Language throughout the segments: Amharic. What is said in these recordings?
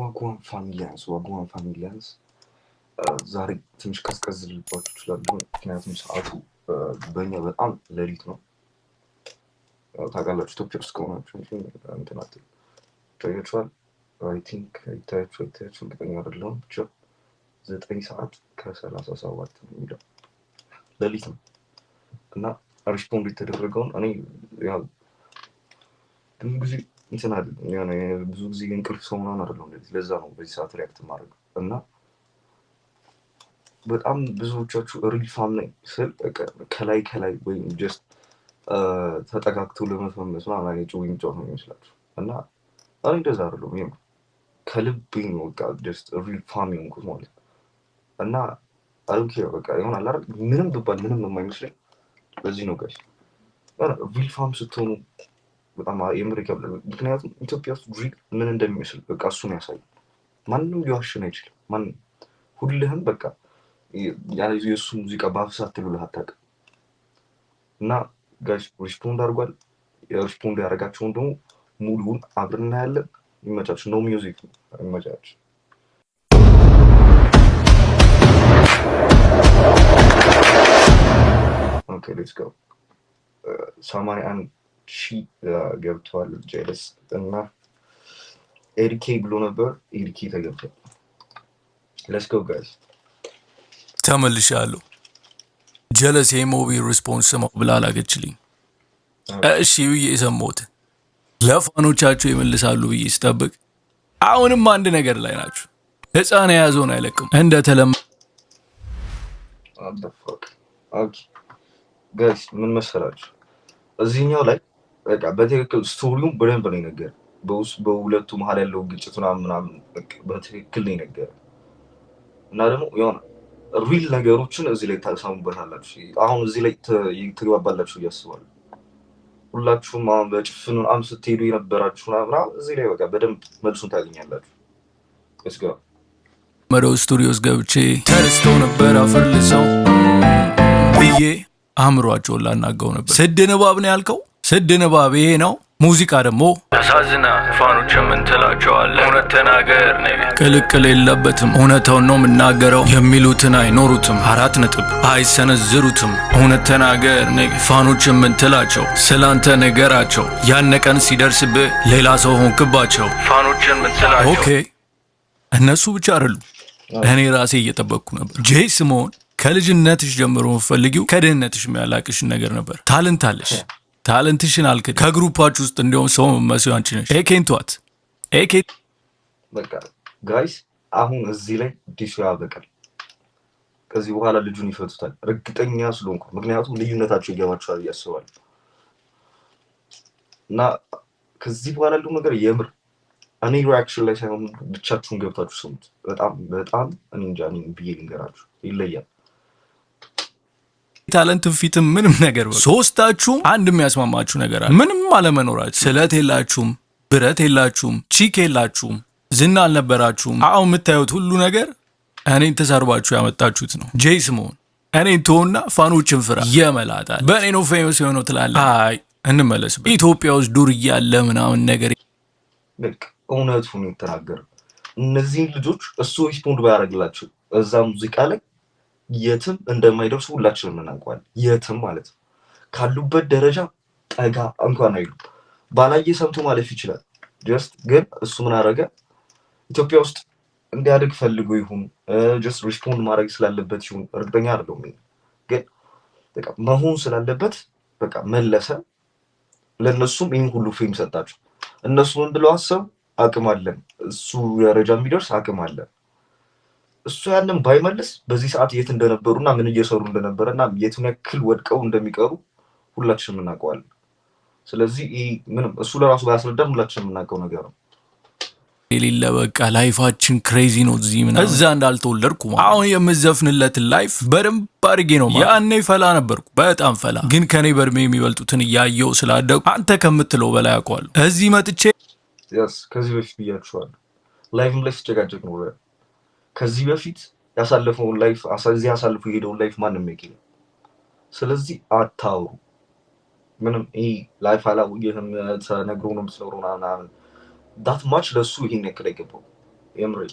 Wagwan familians, wagwan familians። ዛሬ ትንሽ ቀዝቀዝ ልልባችሁ እችላለሁ፣ ምክንያቱም ሰዓቱ በእኛ በጣም ሌሊት ነው። ያው ታውቃላችሁ፣ ኢትዮጵያ ውስጥ ከሆናችሁ እንትን አትልም። ይታያችኋል። I think ይታያችሁ ይታያችሁ እርግጠኛ አይደለሁም። ብቻ 9 ሰዓት ከ37 ነው የሚለው፣ ሌሊት ነው። እና respond የተደረገውን እኔ ያው ብዙ ጊዜ እንትን አይደለም፣ የሆነ ብዙ ጊዜ የእንቅልፍ ሰው ምናምን አይደለም። እንደዚህ ለዛ ነው በዚህ ሰዓት react ማድረግ። እና በጣም ብዙዎቻችሁ real fam ነኝ ስል በቃ ከላይ ከላይ ወይም just ተጠጋግቶ ለመፈመስ ምናምን አይነት ጭው የሚጫወት ነው የሚመስላችሁ። እና እኔ እንደዛ አይደለሁም። የምር ከልቤ ነው በቃ just real fam የሆንኩት ማለት ነው። እና I don't care፣ በቃ ይሆናል አይደል፣ ምንም ብባል ምንም የማይመስለኝ በዚህ ነው guys። Real fam ስትሆኑ በጣም የምር ይከብዳል። ምክንያቱም ኢትዮጵያ ውስጥ drill ምን እንደሚመስል በቃ እሱን ያሳያል። ማንም ሊዋሽን አይችልም። ማንም ሁልህም በቃ የእሱ ሙዚቃ በአፍ ሳትሉልህ አታውቅም። እና guys respond አድርጓል። Respond ያደረጋቸውን ደግሞ ሙሉውን አብረን እናያለን። ይመቻችሁ። No music ነው። ይመቻችሁ። Okay, let's go። 81,000 ገብተዋል። ጀለስ እና ኤሪኬ ብሎ ነበር። ኤሪኬ ተገብቷል። Let's go, guys። ተመልሻለሁ። ጀለስ የሞቢ response ስማው ብላ ላከችልኝ። እሺ ብዬ የሰማሁት ለ fan ኦቻቸው ይመልሳሉ ብዬ ስጠብቅ አሁንም አንድ ነገር ላይ ናችሁ። ህፃን የያዘውን አይለቅም። እንደተለመ What the fuck? Okay guys፣ ምን መሰላችሁ፣ እዚህኛው ላይ በቃ በትክክል story ውን በደንብ ነው የነገረን። በውስጥ በሁለቱ መሀል ያለው ግጭት ምናምን ምናምን በቃ በትክክል ነው የነገረን። እና ደግሞ የሆነ real ነገሮችን እዚህ ላይ ታሰሙበታላችሁ። አሁን እዚህ ላይ ትግባባላችሁ እያስባለሁ። ሁላችሁም አሁን በጭፍኑ ምናምን ስትሄዱ የነበራችሁ ምናምን እዚህ ላይ በቃ በደንብ መልሱን ታገኛላችሁ። Let's go። መደው ስቱዲዮስ ገብቼ ተርስተው ነበር አፈር ልሰው ብዬ አእምሯቸውን ላናጋው ነበር። ስድ ንባብ ነው ያልከው? ስድ ንባብ ይሄ ነው። ሙዚቃ ደግሞ ያሳዝና። Fan ኦች ምን ትላቸዋለህ? እውነት ተናገር፣ ቅልቅል የለበትም። እውነታውን ነው የምናገረው። የሚሉትን አይኖሩትም። አራት ነጥብ አይሰነዝሩትም። እውነት ተናገር። Fan ኦች ምን ትላቸው? ስላንተ ነገራቸው። ያነቀን ሲደርስብህ ሌላ ሰው ሆንክባቸው። Fan ኦችን ምን ትላቸው? Okay፣ እነሱ ብቻ አይደሉም። እኔ ራሴ እየጠበቅኩ ነበር። ጄ ስምኦን ከልጅነትሽ ጀምሮ የምትፈልጊው ከድህነትሽ የሚያላቅሽን ነገር ነበር። Talent አለሽ። Talent ሽን አልክድ። ከ group ኣችሁ ውስጥ እንዲያውም ሰው መመስዩ አንቺ ነሽ። ኤኬን ተዋት። ኤኬ በቃ guys፣ አሁን እዚህ ላይ diss ኡ ያበቃል። ከዚህ በኋላ ልጁን ይፈቱታል እርግጠኛ ስለሆንኩ፣ ምክንያቱም ልዩነታቸው ይገባቸዋል ብዬ አስባለሁ። እና ከዚህ በኋላ ያለው ነገር የምር እኔ reaction ላይ ሳይሆን ብቻችሁን ገብታችሁ ስሙት። በጣም በጣም እኔ እንጃ እኔ ብዬ ልንገራችሁ፣ ይለያል። Talent ፊትም ምንም ነገር በቃ። ሶስታችሁም አንድ የሚያስማማችሁ ነገር አለ። ምንም አለመኖራችሁ። ስለት የላችሁም፣ ብረት የላችሁም፣ chick የላችሁም፣ ዝና አልነበራችሁም። አሁን የምታዩት ሁሉ ነገር እኔን ተሰርባችሁ ያመጣችሁት ነው። ጄ ስምኦን እኔን ተውና fan ኦችን ፍራ። የመላጣል በእኔ ነው famous የሆነው ትላለህ። አይ እንመለስበት። ኢትዮጵያ ውስጥ ዱር እያለ ምናምን ነገር በቃ እውነቱን የተናገረው፣ እነዚህን ልጆች እሱ respond ባያደርግላቸው እዛ ሙዚቃ ላይ የትም እንደማይደርሱ ሁላችንም እናውቀዋለን። የትም ማለት ነው። ካሉበት ደረጃ ጠጋ እንኳን አይሉ። ባላየ ሰምቶ ማለፍ ይችላል። Just ግን እሱ ምን አደረገ? ኢትዮጵያ ውስጥ እንዲያድግ ፈልጎ ይሁን just respond ማድረግ ስላለበት ይሁን እርግጠኛ አይደለሁም። ግን በቃ መሆን ስላለበት በቃ መለሰ። ለእነሱም ይህን ሁሉ fame ሰጣቸው። እነሱ ምን ብለው አሰቡ? አቅም አለን፣ እሱ ደረጃ የሚደርስ አቅም አለን። እሱ ያንን ባይመልስ በዚህ ሰዓት የት እንደነበሩ እና ምን እየሰሩ እንደነበረ እና የቱን ያክል ወድቀው እንደሚቀሩ ሁላችንም እናውቀዋለን። ስለዚህ ይህ ምንም እሱ ለራሱ ባያስረዳም ሁላችንም የምናውቀው ነገር ነው። የሌለ በቃ life ኣችን crazy ነው። እዚህ ምናምን እዛ እንዳልተወለድኩ ማለት አሁን የምዘፍንለትን life በደንብ አድርጌ ነው። ያኔ ፈላ ነበርኩ፣ በጣም ፈላ። ግን ከኔ በእድሜ የሚበልጡትን እያየው ስላደጉ አንተ ከምትለው በላይ አውቀዋለሁ። እዚህ መጥቼ Yes፣ ከዚህ በፊት ብያችኋለሁ። Live ም ላይ ሲጨቃጨቅ ነው። ከዚህ በፊት ያሳለፈውን life፣ እዚህ አሳልፎ የሄደውን life ማንም ያውቅ። ስለዚህ አታውሩ። ምንም ይሄ life አላውቅም ተነግሮ ነው የምትኖረው ምናምን that much ለእሱ ይሄን ያክል አይገባው። የምሬ።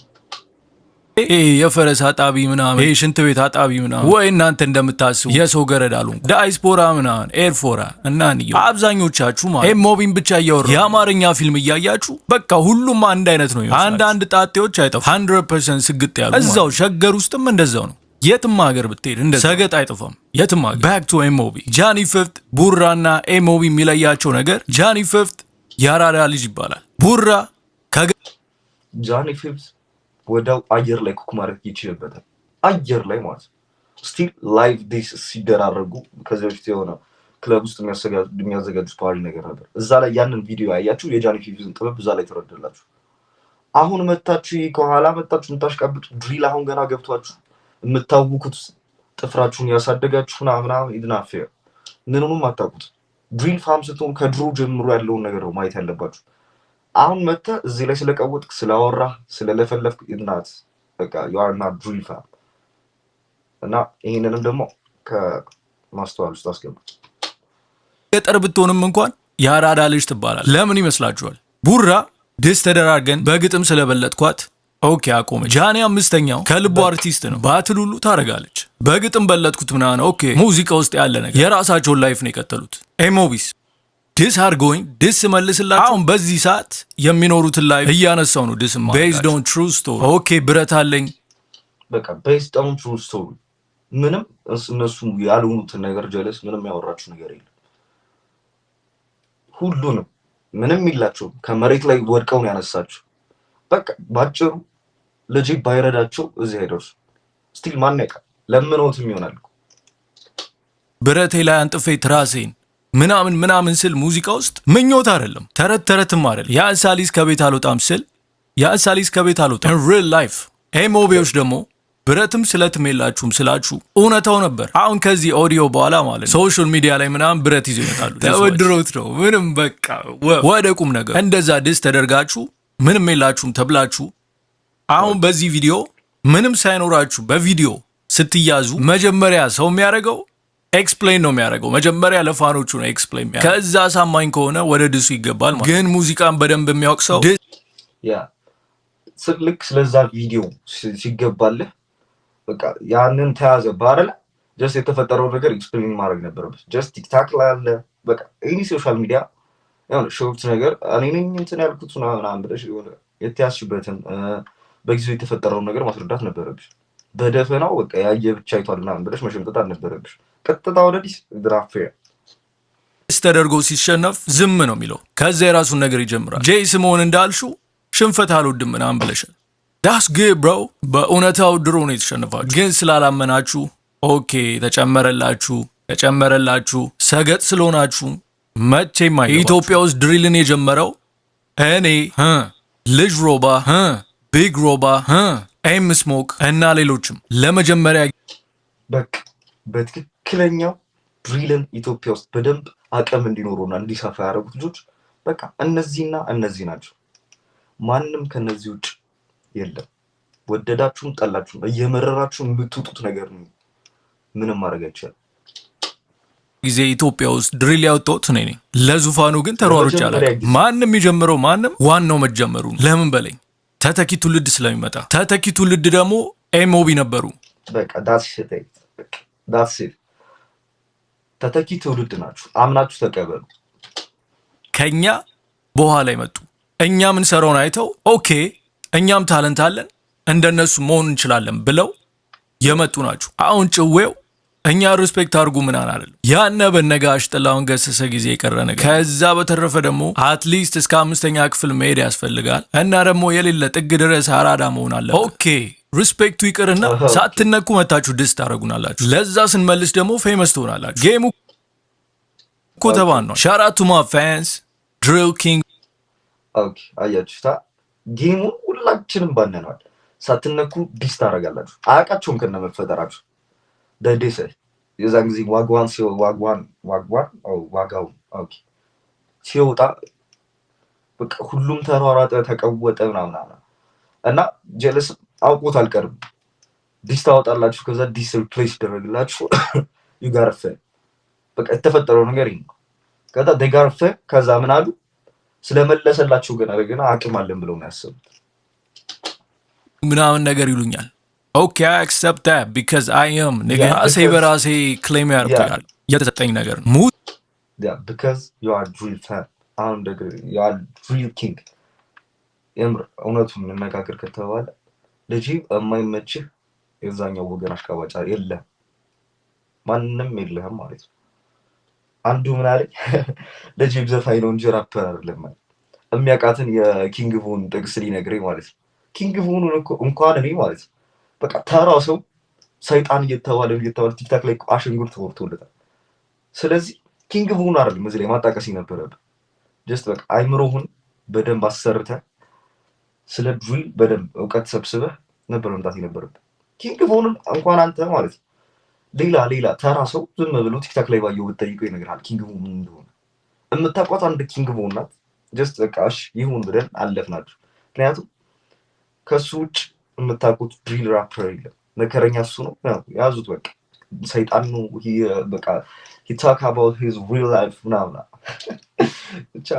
ይሄ የፈረስ አጣቢ ምናምን፣ ይሄ ሽንት ቤት አጣቢ ምናምን ወይ እናንተ እንደምታስቡ የሰው ገረድ አልሆንኩም። ዳይስፖራ ምናምን ኤርፎራ እና እንየው አብዛኞቻችሁ ማለት ኤሞቢን ብቻ እያወራ የአማርኛ ፊልም እያያችሁ በቃ ሁሉም አንድ አይነት ነው። አንዳንድ ጣጤዎች አይጠፉም። 100% ስግጥ ያሉ እዛው ሸገር ውስጥም እንደዛው ነው። የትም ሀገር ብትሄድ እንደ ሰገጥ አይጠፋም። የትም ሀገር። Back to ኤሞቢ። ጃኒ ፊፍት፣ ቡራና ኤሞቢ የሚለያቸው ነገር ጃኒ ፊፍት የአራዳ ልጅ ይባላል። ቡራ ጃኒ ፊፍት ወዲያው አየር ላይ cook ማድረግ ይችልበታል። አየር ላይ ማለት ነው። Still live diss ሲደራረጉ ከዚህ በፊት የሆነ ክለብ ውስጥ የሚያዘጋጁት ፓሪ ነገር ነበር። እዛ ላይ ያንን ቪዲዮ ያያችሁ የጃኒ ፊፍዝን ጥበብ እዛ ላይ ትረዳላችሁ። አሁን መታችሁ ከኋላ መታችሁ የምታሽቃብጡ drill አሁን ገና ገብቷችሁ የምታውኩት ጥፍራችሁን ያሳደጋችሁ ምናምን ኢድናፌ ምንኑም አታውቁት። Drill fam ስትሆኑ ከድሮ ጀምሮ ያለውን ነገር ነው ማየት ያለባችሁ። አሁን መተህ እዚህ ላይ ስለቀወጥክ፣ ስላወራህ፣ ስለለፈለፍክ ኢድናት በቃ you are not drill fam። እና ይህንንም ደግሞ ከማስተዋል ውስጥ አስገቡት። ገጠር ብትሆንም እንኳን የአራዳ ልጅ ትባላል። ለምን ይመስላችኋል? ቡራ diss ተደራርገን በግጥም ስለበለጥኳት okay አቆመች። ጃኒ አምስተኛው ከልቡ አርቲስት ነው። Battle ሁሉ ታደርጋለች። በግጥም በለጥኩት ምናምን okay። ሙዚቃ ውስጥ ያለ ነገር የራሳቸውን life ነው የቀጠሉት። ኤሞቢስ diss አድርገውኝ diss መልስላቸው። አሁን በዚህ ሰዓት የሚኖሩትን life እያነሳው ነው diss based on true story። Okay ብረት አለኝ። በቃ based on true story። ምንም እነሱ ያልሆኑትን ነገር ጀለስ ምንም ያወራችሁ ነገር የለም። ሁሉንም ምንም የላቸውም። ከመሬት ላይ ወድቀው ነው ያነሳችሁ። በቃ ባጭሩ ልጅ ባይረዳቸው እዚህ አይደርሱ። Still ማን ያውቃል? ለምነውትም ይሆናል። ብረቴ ላይ አንጥፌ ትራሴን ምናምን ምናምን ስል ሙዚቃ ውስጥ ምኞት አይደለም፣ ተረት ተረትም አይደለም። የአንሳሊስ ከቤት አልወጣም ስል የአንሳሊስ ከቤት አልወጣም real life። ኤሞቢዎች ደግሞ ብረትም ስለትም የላችሁም ስላችሁ እውነታው ነበር። አሁን ከዚህ ኦዲዮ በኋላ ማለት social media ላይ ምናምን ብረት ይዘው ይመጣሉ። ተበድሮት ነው ምንም በቃ ወደ ቁም ነገር። እንደዛ diss ተደርጋችሁ ምንም የላችሁም ተብላችሁ አሁን በዚህ ቪዲዮ ምንም ሳይኖራችሁ በቪዲዮ ስትያዙ መጀመሪያ ሰው የሚያደርገው explain ነው የሚያደርገው። መጀመሪያ ለ fan ኦቹ ነው explain የሚያደርገው። ከዛ አሳማኝ ከሆነ ወደ diss ኡ ይገባል ማለት። ግን ሙዚቃን በደንብ የሚያውቅ ሰው Yeah፣ ልክ ስለዛ ቪዲዮ ሲገባልህ በቃ ያንን ተያዘ ባረለ just የተፈጠረው ነገር explain ማድረግ ነበረበት። Just ቲክታክ ላይ አለ፣ በቃ any social media የሆነ short ነገር እኔ ነኝ እንትን ያልኩት ምናምን ብለሽ የሆነ የተያዝሽበትን በጊዜው የተፈጠረውን ነገር ማስረዳት ነበረብሽ። በደፈናው በቃ ያየ ብቻ አይቷል ምናምን ብለሽ መሸምጠጥ አልነበረብሽ። ቀጥታ ወደ diss ድራፍ። ተደርጎ ሲሸነፍ ዝም ነው የሚለው። ከዛ የራሱን ነገር ይጀምራል። ጄይ ስምኦን እንዳልሹ ሽንፈት አልወድም ምናምን ብለሻል። That's good, bro። በእውነታው ድሮ ነው የተሸነፋችሁ፣ ግን ስላላመናችሁ okay ተጨመረላችሁ፣ ተጨመረላችሁ። ሰገጥ ስለሆናችሁ መቼም ኢትዮጵያ ውስጥ drill ን የጀመረው እኔ፣ ልጅ ሮባ፣ ቢግ ሮባ፣ ኤም ስሞክ እና ሌሎችም ለመጀመሪያ በቃ በትክክለኛው drill ን ኢትዮጵያ ውስጥ በደንብ አቅም እንዲኖረውና እንዲሰፋ ያደረጉት ልጆች በቃ እነዚህና እነዚህ ናቸው። ማንም ከነዚህ ውጭ የለም። ወደዳችሁም ጠላችሁም እየመረራችሁ የምትውጡት ነገር ነው። ምንም ማድረግ አይቻልም። ጊዜ ኢትዮጵያ ውስጥ drill ያወጣሁት እኔ ነኝ። ለዙፋኑ ግን ተሯሩጬ አላውቅም። ማንም የጀመረው ማንም ዋናው መጀመሩ ነው። ለምን በለኝ ተተኪ ትውልድ ስለሚመጣ፣ ተተኪ ትውልድ ደግሞ ኤሞቢ ነበሩ። በቃ that's it። ተተኪ ትውልድ ናችሁ። አምናችሁ ተቀበሉ። ከኛ በኋላ ይመጡ እኛ ምንሰራውን አይተው okay እኛም talent አለን እንደነሱ መሆን እንችላለን ብለው የመጡ ናቸው። አሁን ጭዌው እኛ respect አድርጉ ምናን አይደለም። ያነ በነጋሽ ጥላሁን ገሰሰ ጊዜ የቀረ ነገር። ከዛ በተረፈ ደግሞ at least እስከ አምስተኛ ክፍል መሄድ ያስፈልጋል እና ደግሞ የሌለ ጥግ ድረስ አራዳ መሆን አለ። Okay respect ኡ ይቅርና ሳትነኩ መታችሁ diss ታደርጉናላችሁ። ለዛ ስንመልስ ደግሞ famous ትሆናላችሁ። Game ኡ እኮ ተባን ነው። Shout out to my fans, drill king። Okay አያችሁታ፣ game ኡን ሁላችንም ባነነዋል። ሳትነኩ diss ታደርጋላችሁ። አያውቃችሁም ከነመፈጠራችሁ ደዴሰ የዛን ጊዜ wagwan wagwan wagwan ዋጋው okay ሲወጣ በቃ ሁሉም ተሯሯጠ፣ ተቀወጠ ምናምን እና ጀለስ አውቆት አልቀርም። Diss ታወጣላችሁ፣ ከዛ diss replace ይደረግላችሁ። You ጋርፈ በቃ የተፈጠረው ነገር ይሄ ነው። ከዛ ደጋርፈ ከዛ ምን አሉ ስለመለሰላችሁ ገና ገና አቅም አለን ብለው ነው ያሰቡት። ምናምን ነገር ይሉኛል። Okay, I accept that because I am ራሴ በራሴ claim ያደርጉኛል። የተሰጠኝ ነገር ነው። Because you are drill fan፣ አሁን you are drill king። የምር እውነቱን እንነጋገር ከተባለ ልጅ የማይመችህ የዛኛው ወገን አሽቃባጭ የለህም፣ ማንም የለህም ማለት ነው። አንዱ ምን አለኝ፣ ልጅ ዘፋኝ ነው እንጂ ራፐር አይደለም ማለት፣ የሚያውቃትን የኪንግ ቮን ጥቅስ ሊነግረኝ ማለት ነው። ኪንግ ቮኑን እኮ እንኳን እኔ ማለት ነው፣ በቃ ተራው ሰው ሰይጣን እየተባለ እየተባለ ቲክታክ ላይ አሸንጉር ተወርቶለታል። ስለዚህ ኪንግ ቮን አይደለም እዚህ ላይ ማጣቀስ የነበረብህ፣ just በቃ አይምሮህን በደንብ አሰርተህ ስለ drill በደንብ እውቀት ሰብስበህ ነበር መምጣት የነበረብህ። ኪንግ ቮንን እንኳን አንተ ማለት ነው፣ ሌላ ሌላ ተራ ሰው ዝም ብሎ ቲክታክ ላይ ባየው ብትጠይቀው ይነግርሃል ኪንግ ቮን ምን እንደሆነ። የምታውቋት አንድ ኪንግ ቮን ናት። Just በቃ እሺ ይሁን ብለን አለፍናችሁ። ምክንያቱም ከሱ ውጭ የምታውቁት drill rapper የለም። መከረኛ እሱ ነው። ያዙት በቃ ሰይጣን ነው። በቃ he talk about his real life ምናምን፣ ብቻ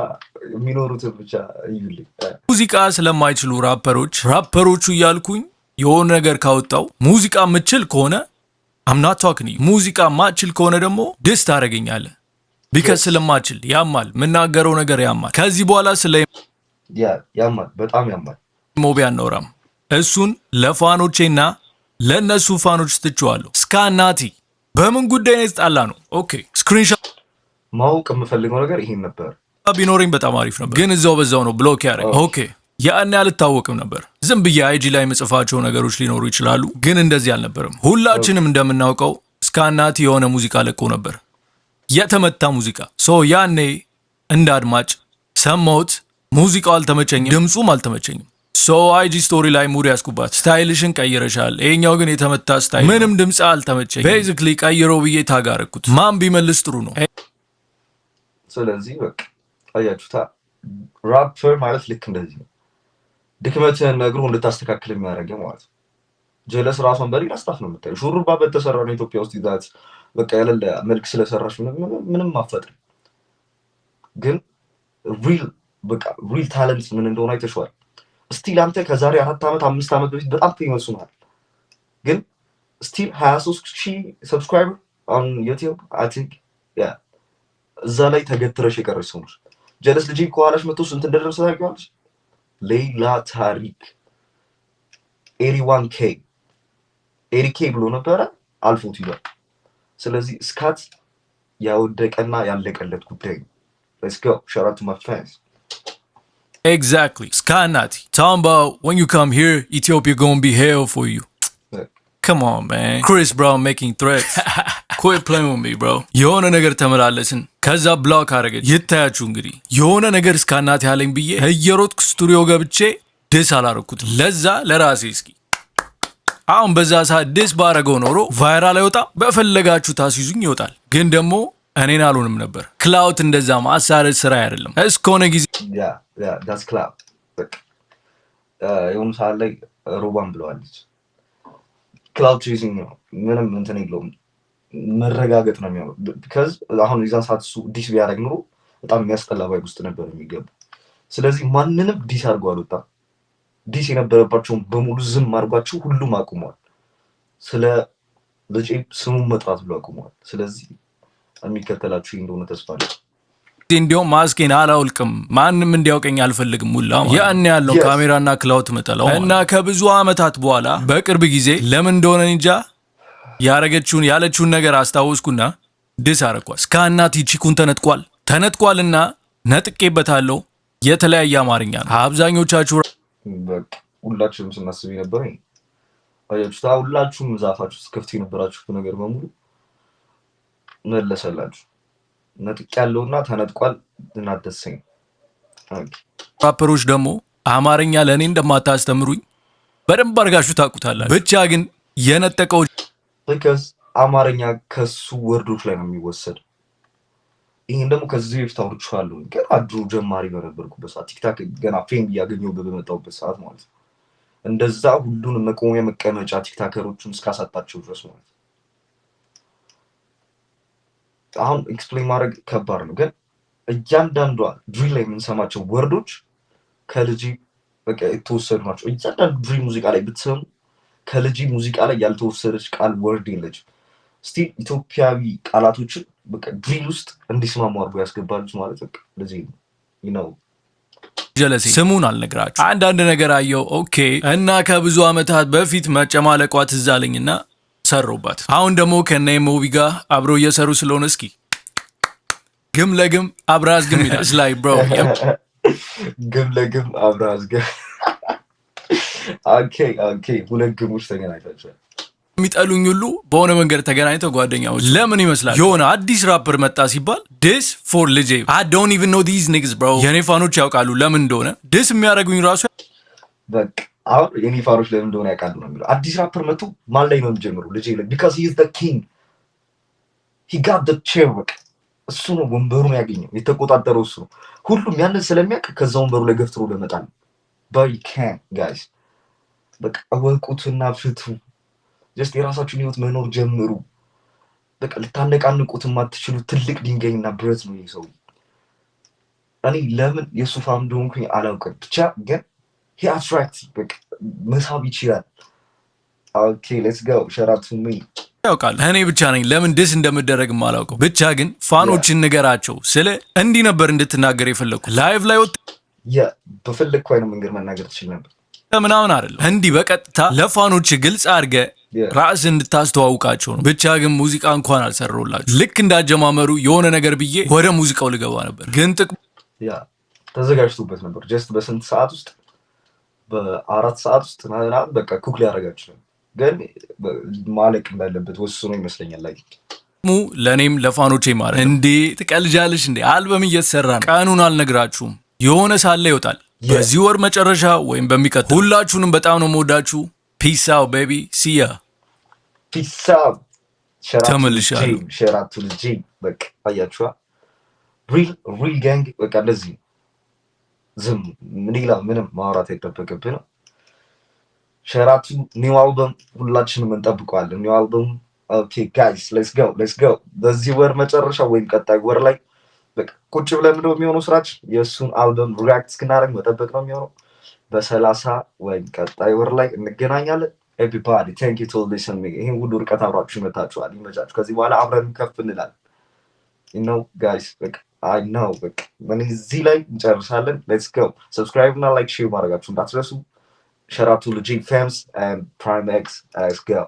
የሚኖሩትን ብቻ እዩልኝ። ሙዚቃ ስለማይችሉ ራፐሮች ራፐሮቹ እያልኩኝ የሆነ ነገር ካወጣው፣ ሙዚቃ የምችል ከሆነ I'm not talking፣ ሙዚቃ ማችል ከሆነ ደግሞ diss ታደርገኛለህ። Because ስለማችል ያማል፣ የምናገረው ነገር ያማል። ከዚህ በኋላ ስለ ያማል፣ በጣም ያማል። ሞቢ አናወራም። እሱን ለ fan ኦቼና ለእነሱ fan ኦች ትቼዋለሁ። ስካናቲ በምን ጉዳይ ነው የተጣላ ነው? Okay, screenshot ማወቅ የምፈልገው ነገር ይሄን ነበር። ቢኖረኝ በጣም አሪፍ ነበር፣ ግን እዛው በዛው ነው block ያደረገ። Okay፣ ያኔ አልታወቅም ነበር። ዝም ብዬ IG ላይ የምጽፋቸው ነገሮች ሊኖሩ ይችላሉ፣ ግን እንደዚህ አልነበረም። ሁላችንም እንደምናውቀው ስካናቲ የሆነ ሙዚቃ ለቆ ነበር፣ የተመታ ሙዚቃ። So ያኔ እንደ አድማጭ ሰማሁት። ሙዚቃው አልተመቸኝም፣ ድምፁም አልተመቸኝም። So IG story ላይ ሙድ ያስኩባት፣ style ሽን ቀይረሻል፣ ይሄኛው ግን የተመታ style፣ ምንም ድምፅ አልተመቸኝም። Basically ቀይሮ ብዬ tag አረኩት። ማን ቢመልስ ጥሩ ነው? ስለዚህ በቃ አያችሁታ፣ ራፐር ማለት ልክ እንደዚህ ነው። ድክመትህን ነግሮ እንድታስተካክል የሚያደርገ ማለት ነው። ጀለስ ራሷን በሌላ stuff ነው የምታየው። ሹሩባ በተሰራ ነው ኢትዮጵያ ውስጥ ይዛት በቃ የሌለ መልክ ስለሰራሽ ምንም አፈጥርም። ግን real በቃ real talent ምን እንደሆነ አይተሸዋል። Still አንተ ከዛሬ 4 ዓመት 5 ዓመት በፊት በጣም famous ሆነሃል። ግን still 23,000 subscriber on ዩቲዩብ I think፣ yeah፣ እዛ ላይ ተገትረሽ የቀረች ሰው ነሽ። ጀለስ ልጅ ከኋላሽ መቶ ስንት እንደደረሰ ታውቂዋለሽ? ሌላ ታሪክ፣ 81K፣ 80K ብሎ ነበረ አልፎት ይሏል። ስለዚህ ስካት ያወደቀና ያለቀለት ጉዳይ ነው። Let's go. Shout out to my fans. Exactly. Skanati. Talking about when you come here, Ethiopia gonna be hell for you. Come on, man. Chris Brown making threats. Quit playing with me, bro. የሆነ ነገር ተመላለስን፣ ከዛ block አደረገች። ይታያችሁ እንግዲህ የሆነ ነገር እስካናት ያለኝ ብዬ እየሮጥኩ ስቱዲዮ ገብቼ diss አላረኩት። ለዛ ለራሴ እስኪ አሁን በዛ ሰዓት diss ባረገው ኖሮ viral አይወጣም፣ በፈለጋችሁ ታስይዙኝ ይወጣል። ግን ደግሞ እኔን አልሆንም ነበር። Clout እንደዛ ማሳረድ ስራ አይደለም እስከሆነ ጊዜ። Yeah, that's clout። በቃ የሆኑ ሰዓት ላይ ሮባን ብለዋለች። Clout chasing ነው፣ ምንም እንትን የለውም። መረጋገጥ ነው የሚሆነው። Because አሁን የዛን ሰዓት እሱ diss ቢያደርግ ኑሮ በጣም የሚያስጠላ vibe ውስጥ ነበር የሚገቡ። ስለዚህ ማንንም diss አድርጎ አልወጣም። Diss የነበረባቸውን በሙሉ ዝም አድርጓቸው ሁሉም አቁመዋል። ስለ ልጄ ስሙን መጥራት ብሎ አቁመዋል። ስለዚህ የሚከተላችሁ እንደሆነ ተስፋ አለ። እንዲያውም ማስኬን አላውልቅም፣ ማንም እንዲያውቀኝ አልፈልግም። ሁላ ያን ያለው ካሜራና clout መጠላው እና ከብዙ አመታት በኋላ በቅርብ ጊዜ ለምን እንደሆነ እንጃ ያረገችውን ያለችውን ነገር አስታወስኩና diss አረኳት። እስካናቲ chick ኡን ተነጥቋል ተነጥቋልና ነጥቄበታለሁ። የተለያየ አማርኛ ነው። አብዛኞቻችሁ በቃ ሁላችንም ስናስብ የነበረ አያችሁታ። ሁላችሁም ዛፋችሁ ውስጥ ክፍት የነበራችሁት ነገር በሙሉ መለሰላችሁ። ነጥቅ ያለውና ተነጥቋል። እናደሰኝ ራፐሮች ደግሞ አማርኛ ለእኔ እንደማታስተምሩኝ በደንብ አድርጋችሁ ታውቁታላችሁ። ብቻ ግን የነጠቀው Because አማርኛ ከሱ word ኦች ላይ ነው የሚወሰድ። ይህን ደግሞ ከዚህ በፊት አውርቼዋለሁ። ገና ድሮ ጀማሪ በነበርኩበት ሰዓት፣ ቲክታክ ገና fame እያገኘሁበት በመጣሁበት ሰዓት ማለት ነው። እንደዛ ሁሉንም መቆሚያ መቀመጫ ቲክታከሮቹን እስካሳጣቸው ድረስ ማለት ነው። አሁን explain ማድረግ ከባድ ነው፣ ግን እያንዳንዷ drill ላይ የምንሰማቸው word ኦች ከልጅ በቃ የተወሰዱ ናቸው። እያንዳንዱ drill ሙዚቃ ላይ ብትሰሙ ከልጄ ሙዚቃ ላይ ያልተወሰደች ቃል word የለችም። Still ኢትዮጵያዊ ቃላቶችን በቃ drill ውስጥ እንዲስማሙ አድርጎ ያስገባሉት ማለት በቃ ልጄ ነው። ጀለሴ ስሙን አልነግራችሁ አንዳንድ ነገር አየው። Okay፣ እና ከብዙ ዓመታት በፊት መጨማለቋ ትዝ አለኝና ሰሩባት። አሁን ደግሞ ከነ ኤሞቢ ጋር አብረው እየሰሩ ስለሆነ እስኪ ግም ለግም አብራዝ ግም ይላል like bro። ግም ለግም አብራዝ ግም። Okay፣ ሁለት ግሞች ተገናኝታቸዋል። የሚጠሉኝ ሁሉ በሆነ መንገድ ተገናኝተው ጓደኛዎች ለምን ይመስላል የሆነ አዲስ ራፐር መጣ ሲባል diss for ልጄ። I don't even know these niggas, bro። የኔ fan ኦች ያውቃሉ ለምን እንደሆነ diss የሚያደርጉኝ ራሱ። በቃ አሁን የኔ fan ኦች ለምን እንደሆነ ያውቃሉ ነው የሚለው። አዲስ ራፐር መጥቶ ማን ላይ ነው የሚጀምሩ? ልጄ ላይ፣ because he is the king, he got the chair። በቃ እሱ ነው ወንበሩን ያገኘው፣ የተቆጣጠረው እሱ ነው። ሁሉም ያንን ስለሚያውቅ ከዛ ወንበሩ ላይ ገፍትሮ ለመጣል ባይ ካን ጋይስ። በቃ እወቁትና ፍቱ። Just የራሳችሁን ህይወት መኖር ጀምሩ። በቃ ልታነቃንቁት የማትችሉ ትልቅ ድንጋይና ብረት ነው ይህ ሰው። እኔ ለምን የእሱ fan እንደሆንኩኝ አላውቅም። ብቻ ግን he attract፣ በቃ መሳብ ይችላል። Okay, let's go, shout out to me. ያውቃሉ። እኔ ብቻ ነኝ ለምን diss እንደምደረግ የማላውቀው። ብቻ ግን fan ኦችን ንገራቸው ስለ እንዲህ ነበር እንድትናገር የፈለግኩ live ላይ ወጥ በፈለግኩ አይነት መንገድ መናገር ትችል ነበር። ምናምን አይደለም። እንዲህ በቀጥታ ለ fan ኦች ግልጽ አድርገህ ራስ እንድታስተዋውቃቸው ነው። ብቻ ግን ሙዚቃ እንኳን አልሰራሁላችሁ። ልክ እንዳጀማመሩ የሆነ ነገር ብዬ ወደ ሙዚቃው ልገባ ነበር፣ ግን ጥቅሙ Yeah፣ ተዘጋጅቶበት ነበር። Just በስንት ሰዓት ውስጥ፣ በ4 ሰዓት ውስጥ ምናምን በቃ cook ሊያደርጋችሁ ነው። ግን ማለቅ እንዳለበት ወስኖ ይመስለኛል ላይ ለእኔም ለ fan ኦቼ ማለት እንዴ ትቀልጃለሽ እንዴ? አልበም እየተሰራ ነው። ቀኑን አልነግራችሁም። የሆነ ሳለ ይወጣል። በዚህ ወር መጨረሻ ወይም በሚቀጥለው። ሁላችሁንም በጣም ነው የምወዳችሁ። Peace out, baby, see ya. Peace። ተመልሻለሁ። Shout out to ልጄ። በቃ አያችኋ፣ real real gang በቃ እንደዚህ ዝም ሌላ ምንም ማውራት አይጠበቅብንም። Shout out to new album፣ ሁላችንም እንጠብቀዋለን። New album። Okay guys, let's go, let's go። በዚህ ወር መጨረሻ ወይም ቀጣይ ወር ላይ በቃ ቁጭ ብለን ምንድነው የሚሆነው ስራችን? የእሱን አልበም react እስክናደርግ መጠበቅ ነው የሚሆነው። በ30 ወይም ቀጣይ ወር ላይ እንገናኛለን። Everybody, thank you to listen me። ይህን ሁሉ ርቀት አብራችሁ ይመታችኋል። ይመቻችሁ። ከዚህ በኋላ አብረን ከፍ እንላለን። Guys፣ በቃ I know፣ በቃ እዚህ ላይ እንጨርሳለን። Let's go። Subscribe እና like share ማድረጋችሁ እንዳትረሱ። Shout out to ልጄ fams and Prime X. Let's go.